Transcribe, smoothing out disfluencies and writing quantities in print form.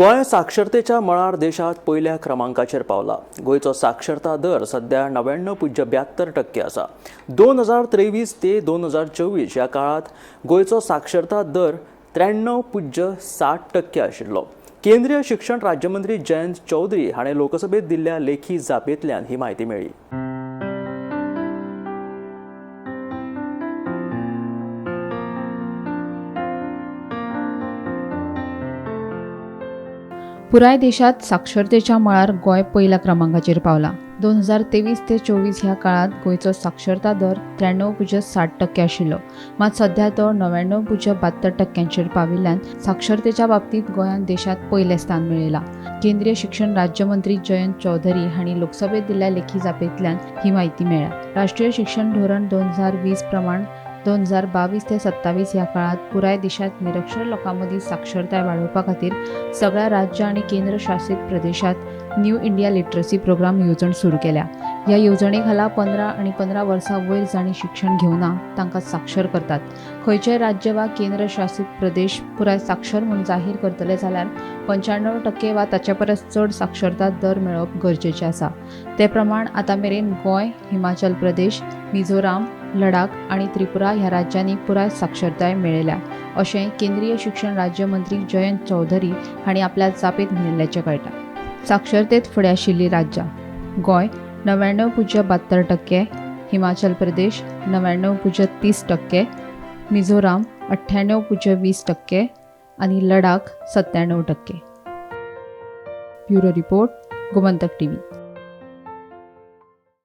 गोंय साक्षरतेच्या मळार देशांत पयल्या क्रमांकाचेर पावला. गोंयचो साक्षरता दर सध्या 99.72% आसा. 2023 ते 2024 ह्या काळांत गोंयचो साक्षरता दर 93.60% आशिल्लो. केंद्रीय शिक्षण राज्यमंत्री जयंत चौधरी हाणें लोकसभेत दिल्ल्या लेखी जापेंतल्यान ही म्हायती मेळ्ळी. पुराय देशांत साक्षरतेच्या मळार गोंय पयल्या क्रमांकाचेर पावला. 2023 ते 24 ह्या काळांत गोंयचो साक्षरता दर 93.60% आशिल्लो. मात सध्या तो 99.72% पाविल्ल्यान साक्षरतेच्या बाबतींत गोंयान देशांत पयलें स्थान मेळयलां. केंद्रीय शिक्षण राज्यमंत्री जयंत चौधरी हांणी लोकसभेत दिल्ल्या लेखी जापेंतल्यान ही म्हायती मेळ्ळ्या. राष्ट्रीय शिक्षण धोरण 2020 प्रमाण 2022 ते 27 ह्या काळांत पुराय देशांत निरक्षर लोकां मदीं साक्षरताय वाडोवपा खातीर सगळ्या राज्य आनी केंद्र शासीत प्रदेशांत न्यू इंडिया लिटरसी प्रोग्राम येवजण सुरू केल्या. ह्या येवजणे खाला 15 आनी 15 वर्सां वयर जांणी शिक्षण घेवना तांकां साक्षर करतात. खंयचेय राज्य वा केंद्र शासीत प्रदेश पुराय साक्षर म्हूण जाहीर करतले जाल्यार 95% वा ताचे परस चड साक्षरता दर मेळोवप गरजेचें आसा. ते प्रमाण आतां मेरेन गोंय, हिमाचल प्रदेश, मिझोराम, लडाख आनी त्रिपुरा ह्या राज्यांनी पुराय साक्षरताय मेळयल्या अशें केंद्रीय शिक्षण राज्यमंत्री जयंत चौधरी हांणी आपल्या जापेंत म्हणिल्ल्याचें कळटा. साक्षरतेत फुडें आशिल्लीं राज्यां: गोंय 99.72%, हिमाचल प्रदेश 99.30%, मिझोराम 98.20% आनी Ladakh 97%. Bureau report, Gomantak TV.